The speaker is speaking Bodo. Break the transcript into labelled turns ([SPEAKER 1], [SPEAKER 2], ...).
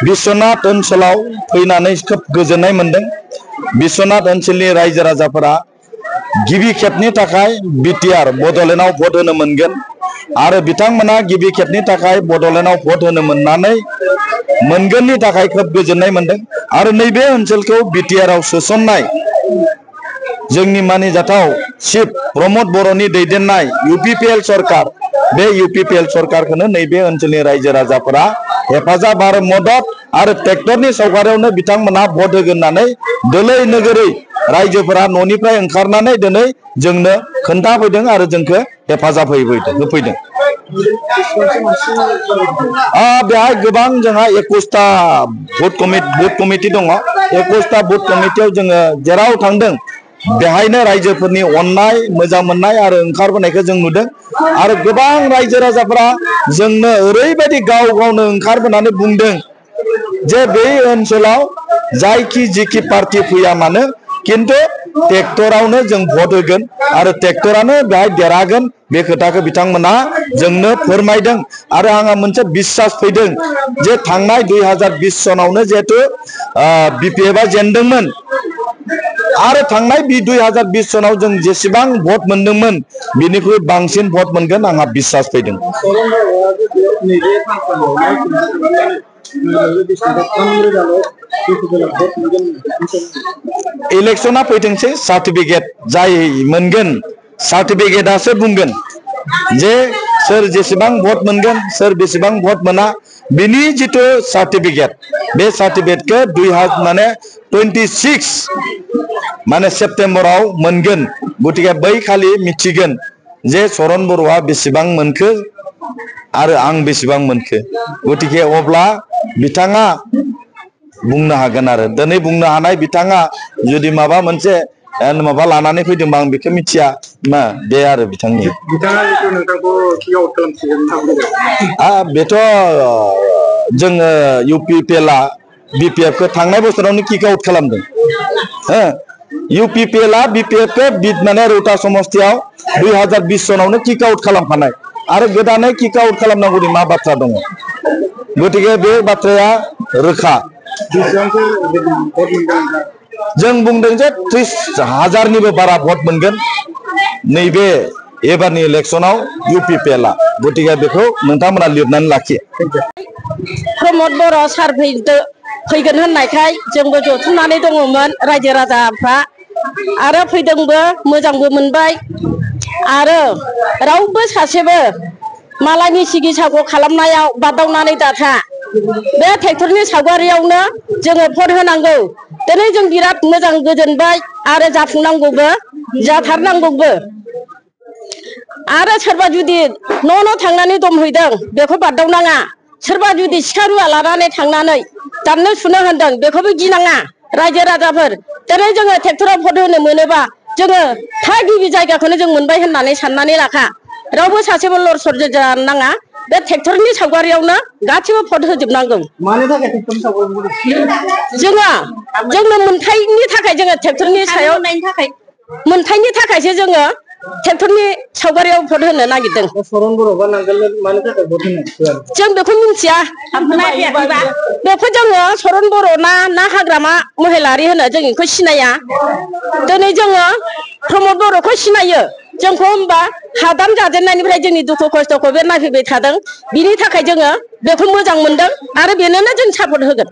[SPEAKER 1] बिश्वनाथ ओनसोलाव फैनानै खोब गोजोननाय मोनदों। बिश्वनाथ ओनसोलनि रायजो राजाफोरा गिबि खेबनि थाखाय बिटिआर बड'लेण्डआव भट होनो मोनगोन आरो बिथांमोना गिबि खेबनि थाखाय बड'लेण्डआव भट होनो मोनगोननि थाखाय खोब गोजोननाय मोनदों। आरो नैबे ओनसोलखौ बिटिआरआव सोसननाय जोंनि मानिजाथाव चिफ प्रमद बर'नि दैदेननाय इउपिपिएल सरकार, बे इउपिपिएल सरकारखौनो नैबे ओनसोलनि रायजो राजाफोरा हेफाजाब आरो मदद आरो ट्रेक्टरनि सावगारियावनो बिथांमोना भट होगोन होननानै दोलै नोगोरै रायजोफोरा न'निफ्राय ओंखारनानै दिनै जोंनो खोन्थाफैदों आरो जोंखौ हेफाजाब होफैदों। बेहाय गोबां जोंहा 21टा बुथ कमिटि दङ। 21टा बुथ कमिटियाव जोङो जेराव थांदों बेहायनो रायजोफोरनि अननाय मोजां मोननाय आरो ओंखारबोनायखौ जों नुदों। आरो गोबां रायजो राजाफोरा जोंनो ओरैबायदि गाव गावनो ओंखारबोनानै बुंदों जे बे ओनसोलाव जायखि जिखि पार्टी फैया मानो किन्तु ट्रेक्टरावनो जों भट होगोन आरो ट्रेक्टरानो बेहाय देरहागोन, बे खोथाखौ बिथांमोना जोंनो फोरमायदों। आरो आंहा मोनसे बिश्वास फैदों जे थांनाय 2020 सनावनो जिहेतु बिपिएफआ जेनदोंमोन आरो थांनाय 2020 सनाव जों जेसेबां भट मोनदोंमोन बिनिख्रुइ बांसिन भट मोनगोन आंहा बिश्वास फैदों। इलेक्शना फैथोंसै, सार्टिफिकेट जाय मोनगोन सार्टिफिकेटआसो बुंगोन जे सोर जेसेबां भट मोनगोन सोर बेसेबां भट मोना। बिनि जितु सार्टिफिकेट, बे सार्टिफिकेटखौ 26 माने सेप्तेम्बराव मोनगोन। गतिके बै खालि मिथिगोन जे चरण बर'आ बेसेबां मोनखो आरो आं बेसेबां मोनखो। गतिके अब्ला बिथाङा बुंनो हागोन आरो दिनै बुंनो हानाय बिथाङा जुदि माबा मोनसे माबा लानानै फैदोंबा आं बेखौ मिथिया मा बे आरो बिथांनि बेथ' जोङो इउपिपिएलआ बिपिएफखौ थांनाय बोसोरावनो किक आउट खालामदों। इउपिपिएलआ बिपिएफखौ माने रौता समस्तियाव 2020 सनावनो किक आउट खालामखानाय आरो गोदानै किक आउट खालामनांगौनि मा बाथ्रा दङ। गतिके बे बाथ्राया रोखा। जों बुंदों जे 30,000निबो बारा भट मोनगोन नैबे एबारनि इलेक्शनाव इउपिपिएलआ। गतिके बेखौ नोंथांमोना लिरनानै लाखियो।
[SPEAKER 2] प्रमद बर' सार फैगोन होननायखाय जोंबो जथुमनानै दङमोन रायजो राजाफ्रा आरो फैदोंबो मोजांबो मोनबाय। आरो रावबो सासेबो मालायनि सिकित्साखौ खालामनायाव बादावनानै दाथा। बे ट्रेक्टरनि सावगारियावनो जोङो भट होनांगौ। दिनै जों बिराद मोजां गोजोनबाय आरो जाफुंनांगौबो, जाथारनांगौबो। आरो सोरबा जुदि न' थांनानै दमहैदों बेखौ बादावनाङा। सोरबा जुदि सिखा रुवा लानानै थांनानै दाननो सुनो होनदों बेखौबो गिनाङा रायजो राजाफोर। दिनै जोङो ट्रेक्टराव भट होनो मोनोबा जोङो थागिबि जायगाखौनो जों मोनबाय होननानै साननानै लाखा। रावबो सासेबो लर सर जानो नाङा। बे ट्रेक्टरनि सावगारियावनो गासिबो भट होजोबनांगौ। जोंनो मोनथायनि थाखाय जोङो ट्रेक्टरनि सायाव मोनथायनि थाखायसो जोङो ट्रेक्टरनि सावगारियाव भट होनो नागिरदों। जों बेखौ मिथिया। बेखौ जोङो चरण बर' ना हाग्रामा महिलारि होनो जों बेखौ सिनाया। दिनै जोङो प्रमद बर'खौ सिनायो। जोंखौ होमबा हादान जाजेननायनिफ्राय जोंनि दुखु खस्थ'खौ बे नायफैबाय थादों। बिनि थाखाय जोङो बेखौ मोजां मोनदों आरो बेनोनो जों सापर्ट होगोन।